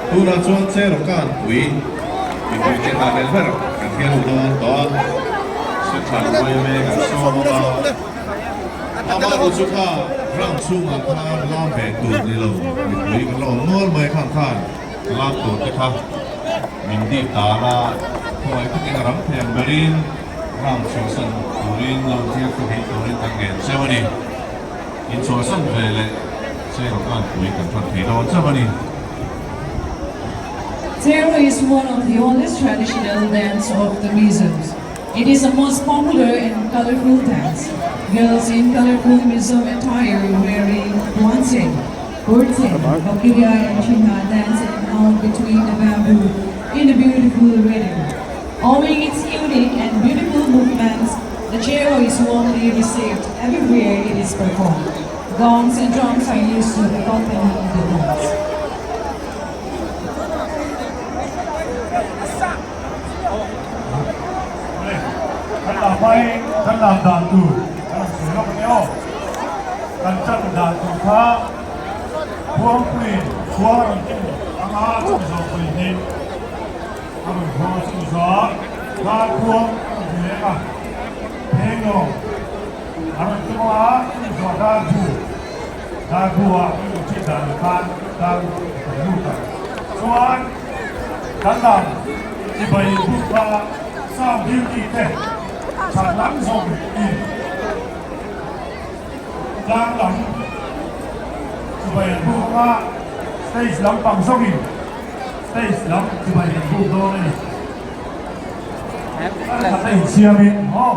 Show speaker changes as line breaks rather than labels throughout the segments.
Tunah chuan Cheraw Kanpui mipui te nghahhlelh ber kan hial u dawn tawh a, Central yma kan sawm awm a, amaherawh chu kha ground chhungah khan lam ve tur ni lo mipui kan la awm nual mai khang khan lam tur te kha min dip dan a, khawngaih takin a ram thei ang berin ground chhuahsan turin lo thiar thu theih turin kan ngen cheu a ni. Inchhuahsan ve leh Cheraw Kanpui kan hran thei dawn chauh a ni.
Cheraw is one of the oldest traditional dance of the Mizos. It is the most popular and colorful dance. Girls in colorful Mizo attire wearing puanchei, kurte, bakiria and chinha dance and out between the bamboo in a beautiful rhythm. Owing its unique and beautiful movements, the Cheraw is warmly received everywhere it is performed. Gongs and drums are used to accompany the dance.
Kan lam hmain kan lam dan tur kan rawn sawi lawk a nia aw. Kan tan dan tur kha Khuangpuiin khua a rawn ken anga chumi zawh pawihnih a rawn khuang a chumi zawh a Darkhuang a rawn ti leh a, Phenglawng a rawn tum a, chumi zawh Darbu, Darbu ah kan lo chhiat dan ah khan dar kan lut a, chuan kan lam chibai buk kha sound duty te chhan lam zawng in tlang lam chibai an buk anga stage lampang zawngin Stage lam chibai kan buk dawn a ni. Khat a insiamin maw?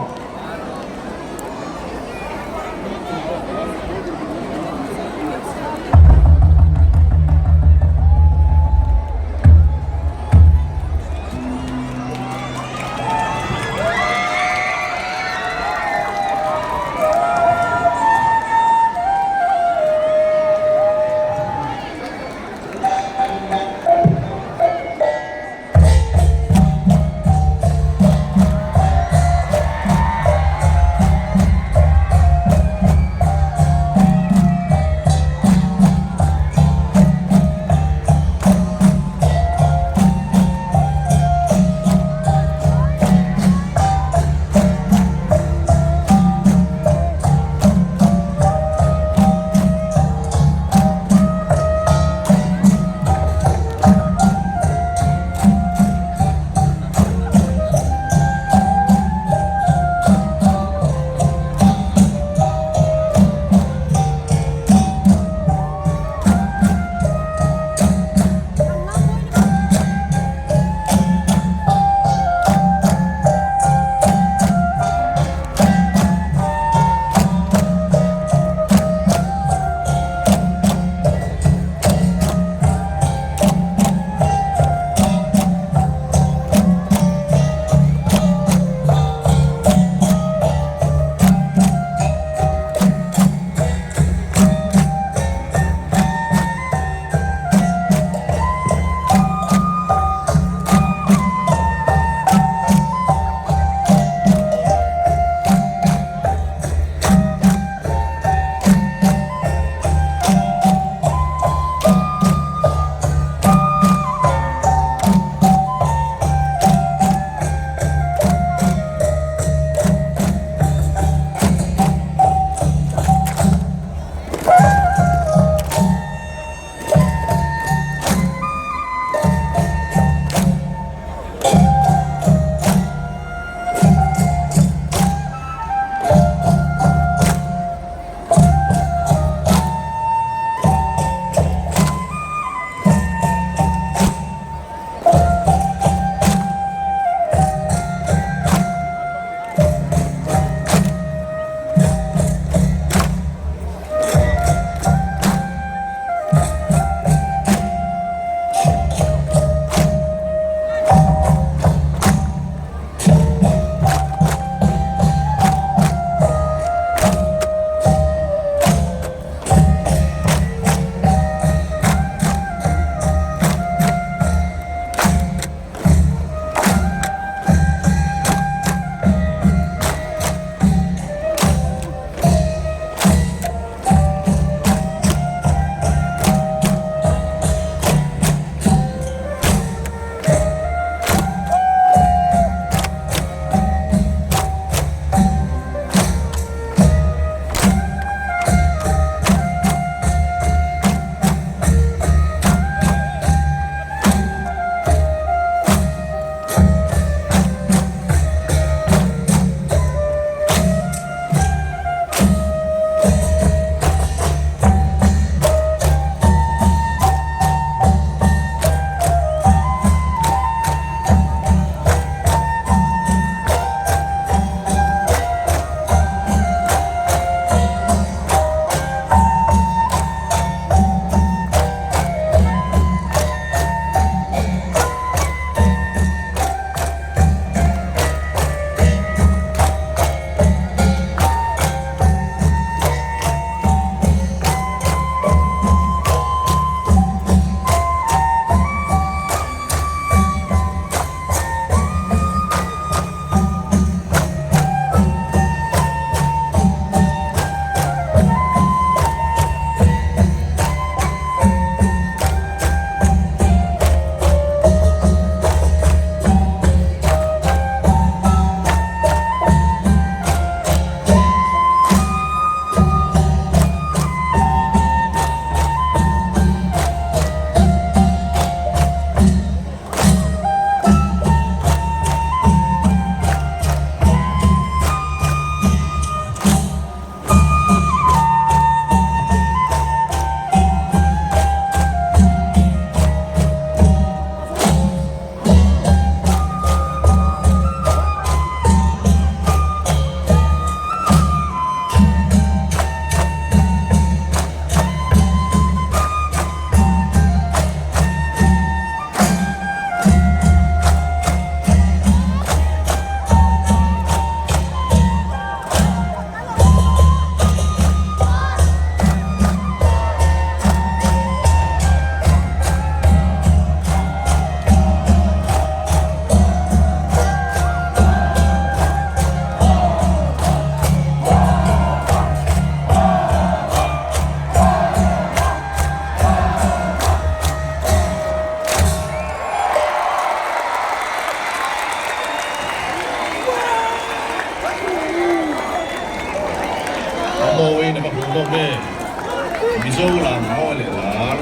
Mizo lam mawi leh lar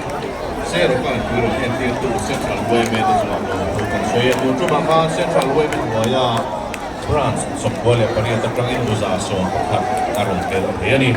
Zero kan pui rawn entirtu Central yma te chuan lawmthu kan sawi a, tun tumah khan Central yma hnuaia Branch 98 atangin 111 a rawn tel a thei a ni.